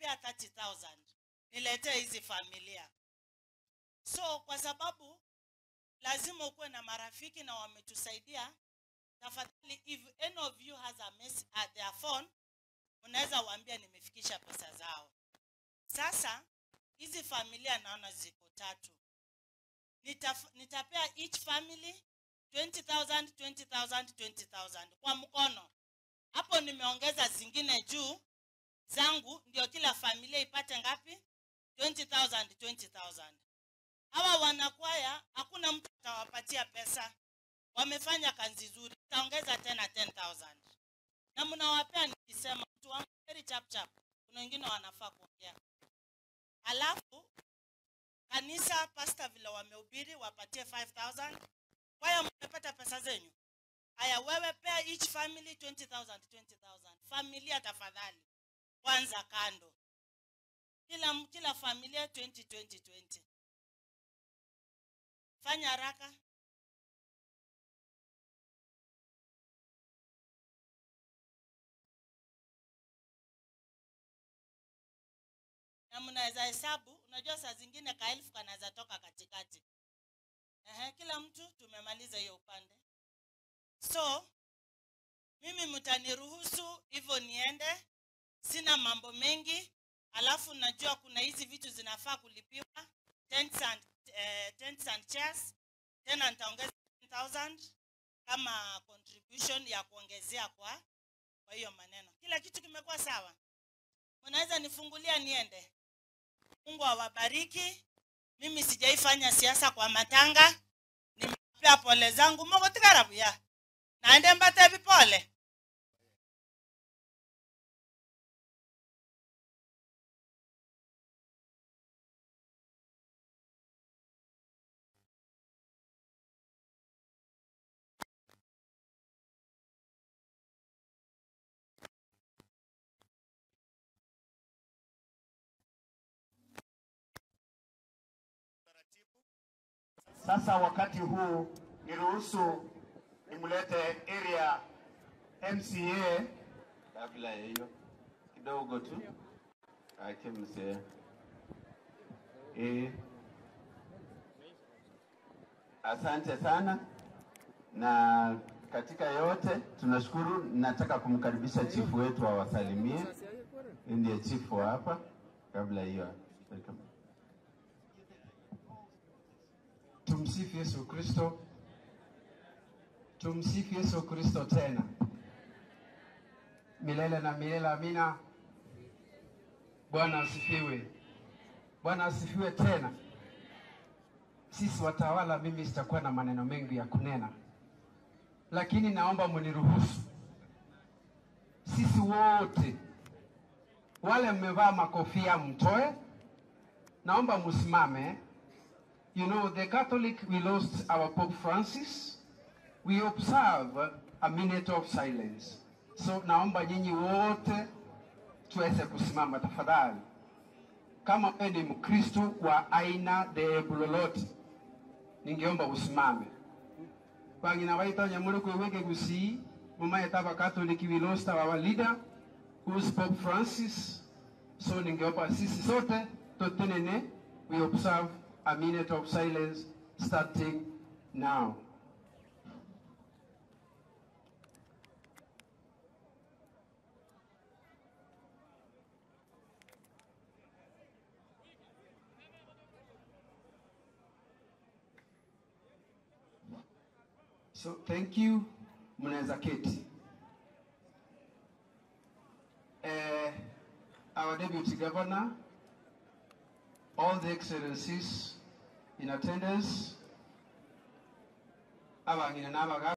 Nitawapea 30,000. Niletee hizi familia. So kwa sababu lazima ukuwe na marafiki na wametusaidia, tafadhali if any of you has a mess at their phone, unaweza waambia nimefikisha pesa zao. Sasa hizi familia naona ziko tatu. Nitapea each family 20,000, 20,000, 20,000 kwa mkono. Hapo nimeongeza zingine juu zangu ndio kila familia ipate ngapi? 20,000, 20,000. Hawa wanakwaya hakuna mtu atawapatia pesa. Wamefanya kazi nzuri. Nitaongeza tena 10,000. Na mnawapea nikisema mtu wangu very chap chap. Kuna wengine wanafaa kuongea. Alafu kanisa pastor vile wamehubiri wapatie 5,000. Kwaya mmepata pesa zenyu. Haya, wewe pea each family 20,000, 20,000. Familia tafadhali. Kwanza kando. Kila familia 20, 20, 20. Fanya haraka. Na mnaweza hesabu, unajua saa zingine ka elfu kanaweza toka katikati. Kila mtu tumemaliza hiyo upande. So, mimi mtaniruhusu hivyo niende. Sina mambo mengi. Alafu najua kuna hizi vitu zinafaa kulipiwa. Tents and chairs. Tena nitaongeza 10,000 kama contribution ya kuongezea kwa hiyo maneno. Kila kitu kimekuwa sawa. Mnaweza nifungulia niende. Mungu awabariki. Mimi sijaifanya siasa kwa matanga. Nimepea pole zangu. Mungu tikarabu ya. Naende mbate pole. Sasa wakati huu niruhusu nimlete area MCA. Kabla ya hiyo kidogo tu ake MCA. Asante sana, na katika yote tunashukuru. Nataka kumkaribisha chifu wetu awasalimie. Ndiye chifu hapa. Kabla hiyo, welcome. Tumsifu Yesu Kristo. Tumsifu Yesu Kristo tena milele na milele, amina. Bwana asifiwe. Bwana asifiwe tena. Sisi watawala, mimi sitakuwa na maneno mengi ya kunena, lakini naomba mniruhusu sisi wote wale mmevaa makofia mtoe, naomba msimame. You know, the Catholic, we lost our Pope Francis. We observe a minute of silence. So naomba nyinyi wote tuweze kusimama tafadhali. Kama wewe ni Mkristo wa aina dhehebu lolote, ningeomba usimame. Wangina waita nyamuri kuiweke gusi, mama etaba Catholic, we lost our leader, who's Pope Francis. So ningeomba sisi sote tutenene, we observe a minute of silence starting now. So thank you, mnaweza keti. Our Deputy Governor, all the excellencies in attendance, abangina n'abagaka.